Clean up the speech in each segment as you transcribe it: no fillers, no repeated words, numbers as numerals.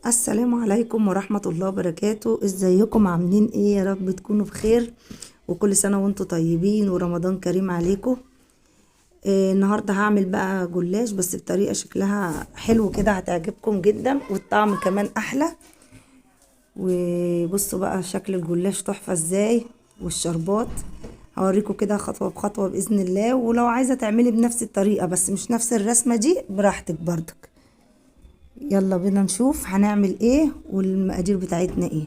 السلام عليكم ورحمة الله وبركاته. ازيكم عاملين ايه؟ يا رب تكونوا بخير، وكل سنة وانتم طيبين ورمضان كريم عليكم. النهاردة هعمل بقى جلاش بس بطريقة شكلها حلو كده، هتعجبكم جدا والطعم كمان احلى. وبصوا بقى شكل الجلاش تحفة ازاي، والشربات هوريكم كده خطوة بخطوة بإذن الله. ولو عايزة تعملي بنفس الطريقة بس مش نفس الرسمة دي براحتك برضك. يلا بينا نشوف هنعمل ايه والمقادير بتاعتنا ايه.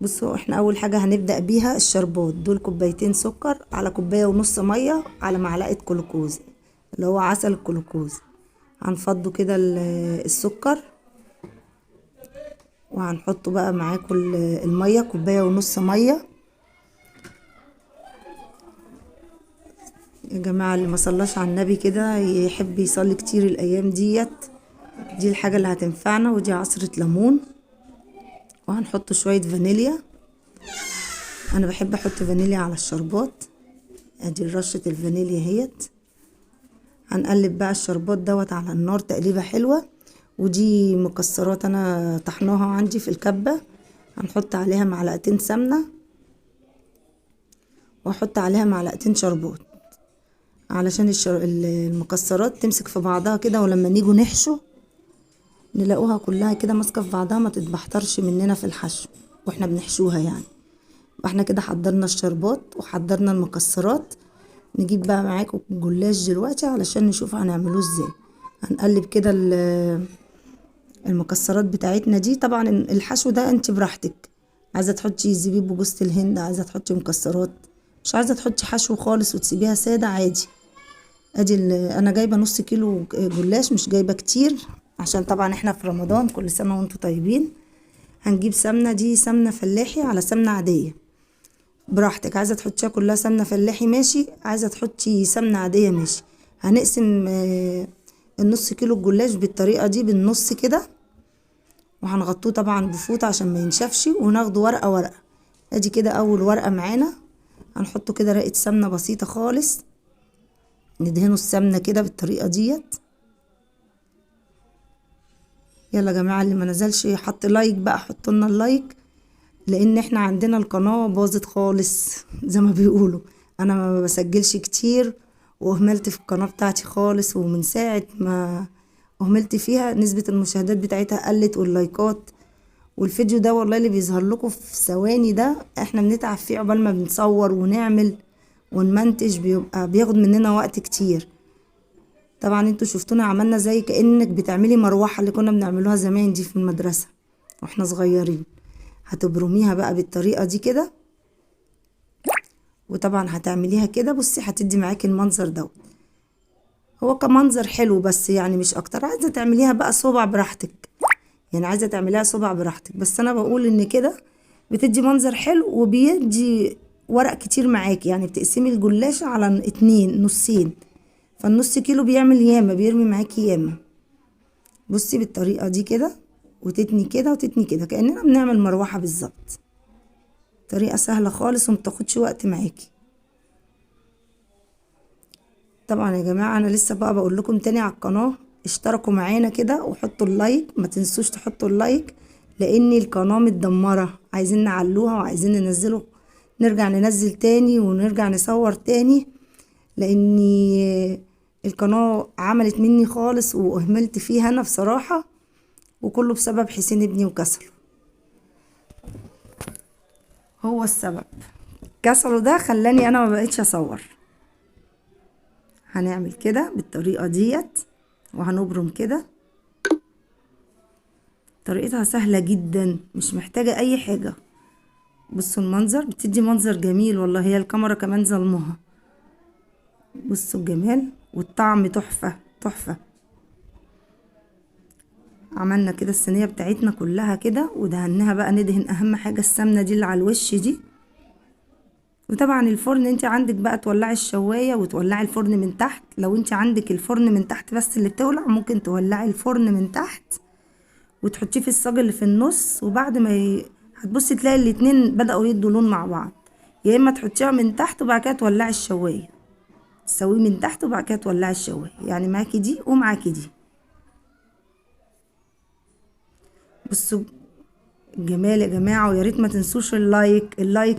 بصوا احنا اول حاجة هنبدأ بيها الشربات. دول كوبايتين سكر على كوباية ونص مية على معلقة كلوكوز اللي هو عسل الكلوكوز. هنفضوا كده السكر وهنحطه بقى معاكم المية، كوباية ونص مية. يا جماعة اللي ما صلاش على النبي كده يحب يصلي كتير الأيام ديت، دي الحاجة اللي هتنفعنا. ودي عصرة ليمون، وهنحط شوية فانيليا. أنا بحب أحط فانيليا على الشربات. ادي رشة الفانيليا اهيت. هنقلب بقى الشربات دوت على النار تقليبة حلوة. ودي مكسرات أنا طحناها عندي في الكبة. هنحط عليها معلقتين سمنة، واحط عليها معلقتين شربات علشان المكسرات تمسك في بعضها كده، ولما نيجوا نحشو نلاقوها كلها كده ماسكة في بعضها، ما تتبحترش مننا في الحشو واحنا بنحشوها يعني. احنا كده حضرنا الشربات وحضرنا المكسرات. نجيب بقى معاكم الجلاش دلوقتي علشان نشوف هنعملوه ازاي. هنقلب كده المكسرات بتاعتنا دي. طبعا الحشو ده انت براحتك، عايزه تحطي زبيب وجوز الهند، عايزه تحطي مكسرات، مش عايزه تحطي حشو خالص وتسيبيها ساده عادي. ادي انا جايبه نص كيلو جلاش، مش جايبه كتير عشان طبعا احنا في رمضان، كل سنه وانتم طيبين. هنجيب سمنه، دي سمنه فلاحي على سمنه عاديه، براحتك. عايزه تحطيها كلها سمنه فلاحي ماشي، عايزه تحطي سمنه عاديه ماشي. هنقسم النص كيلو الجلاش بالطريقه دي بالنص كده، وهنغطوه طبعا بفوطه عشان ما ينشفش، وناخده ورقه ورقه. ادي كده اول ورقه معانا. هنحطه كده رقه سمنه بسيطه خالص، ندهنه السمنه كده بالطريقه ديت. يلا يا جماعه اللي ما نزلش يحط like بقى، حطوا لنا ال like، لان احنا عندنا القناه باظت خالص زي ما بيقولوا. انا ما بسجلش كتير واهملت في القناه بتاعتي خالص، ومن ساعه ما اهملت فيها نسبه المشاهدات بتاعتها قلت واللايكات. والفيديو ده والله اللي بيظهر لكم في ثواني ده احنا بنتعب فيه عقبال ما بنصور ونعمل ونمنتج، بيبقى بياخد مننا وقت كتير. طبعا انتوا شفتونا عملنا زي كأنك بتعملي مروحة اللي كنا بنعملوها زمان دي في المدرسة واحنا صغيرين. هتبرميها بقى بالطريقة دي كده، وطبعا هتعمليها كده. بصي هتدي معاكي المنظر دوت، هو كمنظر حلو بس يعني مش اكتر. عايزة تعمليها بقى صبع براحتك، يعني عايزة تعمليها صبع براحتك، بس انا بقول ان كده بتدي منظر حلو وبيدي ورق كتير معاكي. يعني بتقسمي الجلاشة على 2 نصين، فالنص كيلو بيعمل ياما، بيرمي معاكي ياما. بصي بالطريقة دي كده، وتتني كده وتتني كده، كأننا بنعمل مروحة بالظبط. طريقة سهلة خالص ومتاخدش وقت معاكي. طبعا يا جماعة انا لسه بقى بقول لكم تاني على القناة، اشتركوا معانا كده وحطوا ال like، ما تنسوش تحطوا ال like لان القناة متدمرة، عايزين نعلوها وعايزين ننزله، نرجع ننزل تاني ونرجع نصور تاني، لاني القناة عملت مني خالص واهملت فيها انا بصراحة، وكله بسبب حسين ابني وكسله، هو السبب. كسله ده خلاني انا ما بقتش اصور. هنعمل كده بالطريقة ديت وهنبرم كده. طريقتها سهلة جدا، مش محتاجة اي حاجة. بصوا المنظر، بتدي منظر جميل والله. هي الكاميرا كمان ظلمها. بصوا الجمال والطعم تحفة تحفة. عملنا كده الصينية بتاعتنا كلها كده ودهناها بقى، ندهن اهم حاجة السمنة دي اللي على الوش دي. وطبعا الفرن انت عندك بقى تولعي الشواية وتولعي الفرن من تحت. لو انت عندك الفرن من تحت بس اللي بتولع، ممكن تولعي الفرن من تحت وتحطيه في الصاج اللي في النص، وبعد ما هتبصي تلاقي الاتنين بدأوا يدوا لون مع بعض. يا اما تحطيها من تحت وبعد كده تولعي الشواية. تسويه من تحت وبعد كده تولعي الشوايه، يعني معاكي دي ومعاكي دي. بصوا الجمال يا جماعة، ويا ريت ما تنسوش ال like، ال like